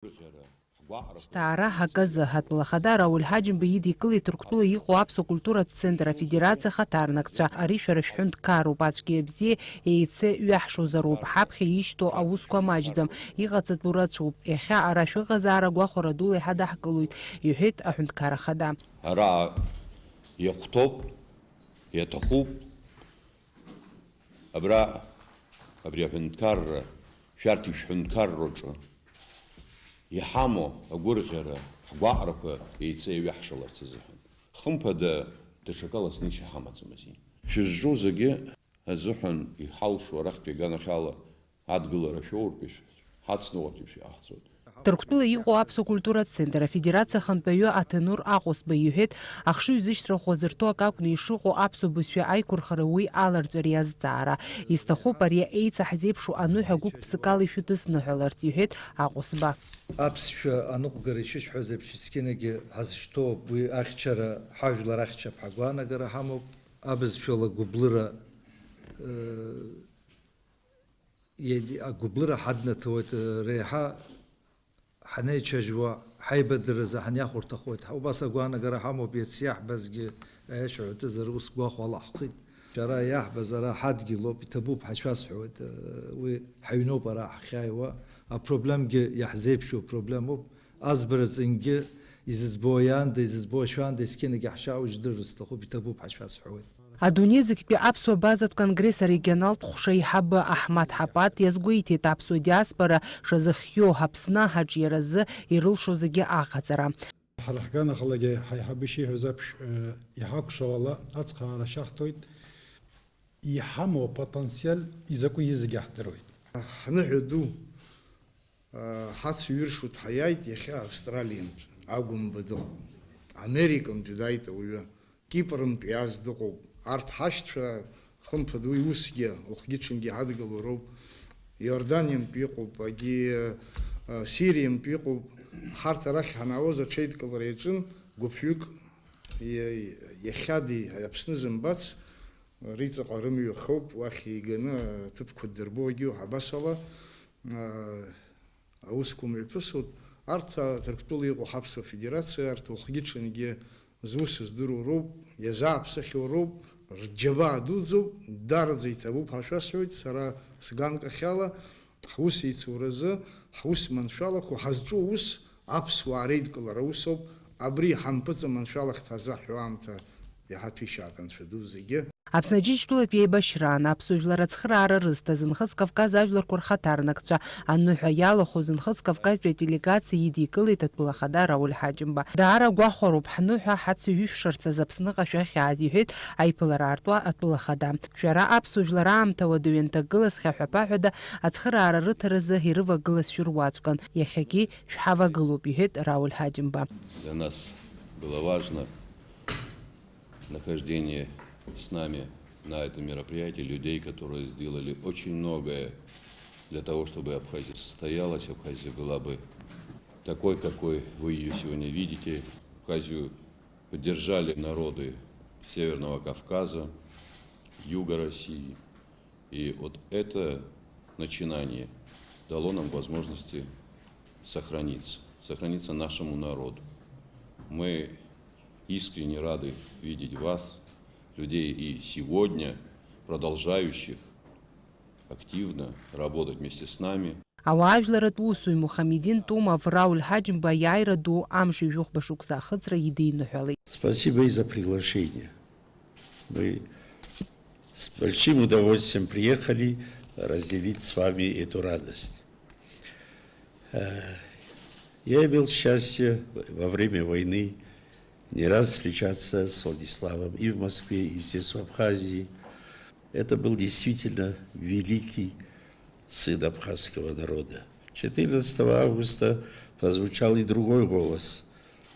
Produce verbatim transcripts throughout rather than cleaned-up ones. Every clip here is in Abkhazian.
Шьҭа ара ҳаказы, атәылахада Рауль Ҳаџьымба идикылеит Ҭырқәтәыла иҟоу аԥсуа культуратә центр афедерациа ахаҭарнакцәа. Ари шәара шәҳәынҭқарроуп, ацәгьеи абзиеи еицеиҩаҳшозароуп, ҳаԥхьа ишьҭоу аусқәа маҷӡам, иҟаҵатәу рацәоуп, иахьа ара шәыҟазаара гәахәара дула иҳадаҳкылоит, иҳәеит аҳәынҭқар ахада. Араҟа иахәҭоуп, иаҭахуп. Абра, абри аҳәынҭқарра, шәарҭ ишәҳәынҭқарраҿы иҳамоу агәырӷьара, ҳгәаҟрақәа еицеиҩаҳшаларц азыҳәан. Хымԥада, даҽакала снышьа ҳамаӡам азин. Шәызҿу зегьы азыҳәан иҳалшо арахьтәи аганахьала адгылара шәоуртә ишәҳацныҟәартә ишәаҳҵоит. Ҭырқәтәыла иҟоу аԥсуа культуратә центр афедерациа ахантәаҩы Аҭанур Аҟәысба иҳәеит, ахшыҩзышьҭра ӷәӷәа зырҭо акы акәны ишыҟоу аԥсуа бызшәа аиқәырхара уи аларҵәара иазҵаара. Исҭахуп ари еицаҳзеиԥшу аныҳәа гәык-ԥсыкала ишәыдысныҳәаларц, иҳәеит Аҟәысба. Аԥсшәа аныҟәгара ишысҳәаз еиԥш, есқьынагьы ҳазшьҭоуп, уи ахьчара, ҳажәлар ахьчап ҳәа агәаанагара ҳамоуп, абызшәала гәыблыра, э, Иагьы агәыблыра ҳаднаҭауеит, реиҳа ҳанеицәажәо, ҳаибадырразы ҳаниахәарҭахоит. Ҳа убас агәаанагара ҳамоуп, иацы иаҳбазгьы аиашьа ҳәатәызар ус гәахәала ҳхит. Шәара иаҳбаз ара ҳадгьылоуп, иҭабуп ҳәа шәасҳәоит, уи ҳаҩноуп ара ҳахьааиуа, апроблемгьы иаҳзеиԥшу апроблемоуп, азбара ҵынгьы изыӡбо иаанда, изыӡбо ашәаанда, есқьынагьы ҳшааужь дырыр сҭахуп, иҭабуп ҳәа шәасҳәоит. Адунеи зегьтәи аԥсуа базатә конгресс арегионалтә ҟәша аиҳабы Аҳмаҭ Ҳапаҭ иазгәеиҭеит аԥсуа диаспора шазыхиоу Аԥсны аҿиаразы ирылшо зегьы аҟаҵара. Ҳара ҳганахалагьы ҳаиҳабы ишиҳәаз аԥш, э, иҳақәшәауала ацхыраара шьахҭоит, иҳамоу апотенциал изакәу изегьы ҳдыруеит. Ҳныҳәа ду. Ҳацҩыршәуа дҳаиааит иахьа Австралиантә, агәымба дыҟоуп. Американтәи дааит ауаҩы, Кипрынтә иааз дыҟоуп. Арҭ ҳашьцәа, хымԥада, уи усгьы, уахгьы-ҽынгьы иҳадгыло роуп. Иорданиантә иҟоуп, агьи, а, Сириантә иҟоуп. Ҳарҭ арахь ҳанаауаз аҽеидкылара иаҿын, гәыԥҩык иа-, иахьадеи Аԥсны зымбац, Риҵаҟа рымҩа хоуп, уахь еиганы аҭыԥқәа ддырбогьы, абасала, аа, аусқәа мҩаԥысуеит. Арҭ, а, Ҭырқәтәыла иҟоу ҳаԥсуа федерациа, арҭ уахгьы-ҽынгьы зус здыруа роуп, иазааԥсахьоу роуп, рџьабаа дуӡӡоуп, даараӡа иҭабуп ҳәа шәасҳәоит, сара сганкахьала, ҳус еицуразы, ҳус маншәалақәа, ҳазҿу аус, аԥсуаа реидкылара усоуп, абри ҳампыҵаманшәалахт ҳазаҳҳәо аамҭа иаҳа ҭәишьаат, анцәа ду зегьы. Аԥсны Аџьынџьтәылатә еибашьраан аԥсуа жәлар ацхыраара рызҭаз Нхыҵ Кавказ ажәларқәа рхаҭарнакцәа аныҳәа иалахәыз Нхыҵ Кавказтәи аделегациа идикылеит атәылахада Рауль Ҳаџьымба. Даара гәахәароуп ҳныҳәа ҳацеиҩышәшарц азы Аԥсныҟа шәахьааз, иҳәеит аиԥылара аартуа атәылахада. Шәара аԥсуа жәлар аамҭа уадаҩы анҭагылаз хьаҳәа-ԥаҳәада ацхыраара рыҭаразы ирывагылаз шәыруаӡәкын, иахьагьы шәҳавагылоуп, иҳәеит Рауль Ҳаџьымба. Для нас было важно нахождение с нами на этом мероприятии людей, которые сделали очень многое для того, чтобы Абхазия состоялась, Абхазия была бы такой, какой вы её сегодня видите. Абхазию поддержали народы Северного Кавказа, Юга России. И вот это начинание дало нам возможности сохраниться, сохраниться нашему народу. Мы искренне рады видеть вас, людей и сегодня продолжающих активно работать вместе с нами. Ауаажәларратә усуҩ Мухамедин Тумов Рауль Ҳаџьымба аиааира ду амш ҩажәихәба шықәса ахыҵра идиныҳәалеит. Спасибо и за приглашение. Мы с большим удовольствием приехали разделить с вами эту радость. Э, я имел счастье во время войны не раз встречаться с Владиславом и в Москве, и здесь, в Абхазии. Это был действительно великий сын абхазского народа. Четырнадцатого августа прозвучал и другой голос,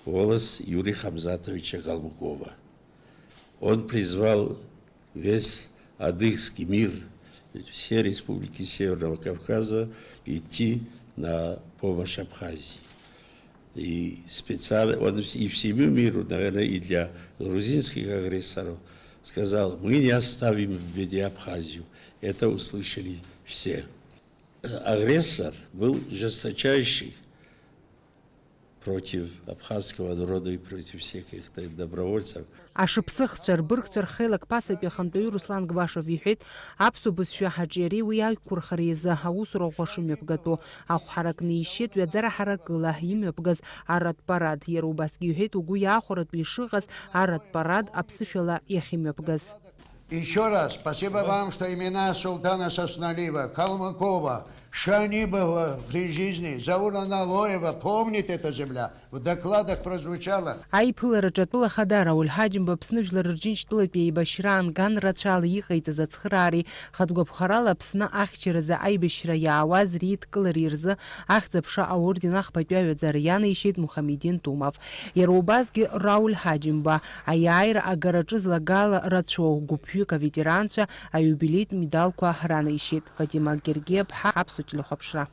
голос Юрия Хамзатовича Калмыкова. Он призвал весь адыгский мир, все республики Северного Кавказа идти на помощь Абхазии. И специально, он вс-, и всему миру, наверное, и для грузинских агрессоров сказал: «Мы не оставим в беде Абхазию». Это услышали все. Агрессор был жесточайший, против абхазского народа и против всех их добровольцев. Ашыԥсыхцәа рбыргцәа рхеилак ԥасатәи ахантәаҩы Руслан Гвашев иҳәеит, аԥсуа бызшәа ҳаҿиареи уи аиқәырхареи изы аусура ӷәӷәа шымҩаԥгатәу. Ахә ҳаракны ишьеит ҩаӡара ҳаракыла имҩаԥгаз арратә парад. Иара убасгьы иҳәеит, угәы иаахәаратәы ишыҟаз арратә парад аԥсышәала иахьымҩаԥгаз. Еще раз спасибо вам, что имена Султана Сосналиева, Калмыкова, Шанибова при жизни, Заура Налоева, помните эта земля, в докладах прозвучало. Аиԥылараҿы атәыла ахада Рауль Ҳаџьымба Аԥсны жәлар рџьынџьтәылатә еибашьра аанган рацәала иҟаиҵаз ацхыраареи хатә гәаԥхарала Аԥсны ахьчаразы аибашьра иаауаз реидкылареи рзы Ахьӡ-аԥша аорден ахԥатәи аҩаӡара ианеишьеит Мухамедин Тумов. Иара убасгьы Рауль Ҳаџьымба аиааира агараҿы злагала рацәоу гәыԥҩык аветеранцәа аиубилеитә медалқәа ранеишьеит. Фатима Гергиа-ԥҳа, Аԥсуа телехәаԥшра.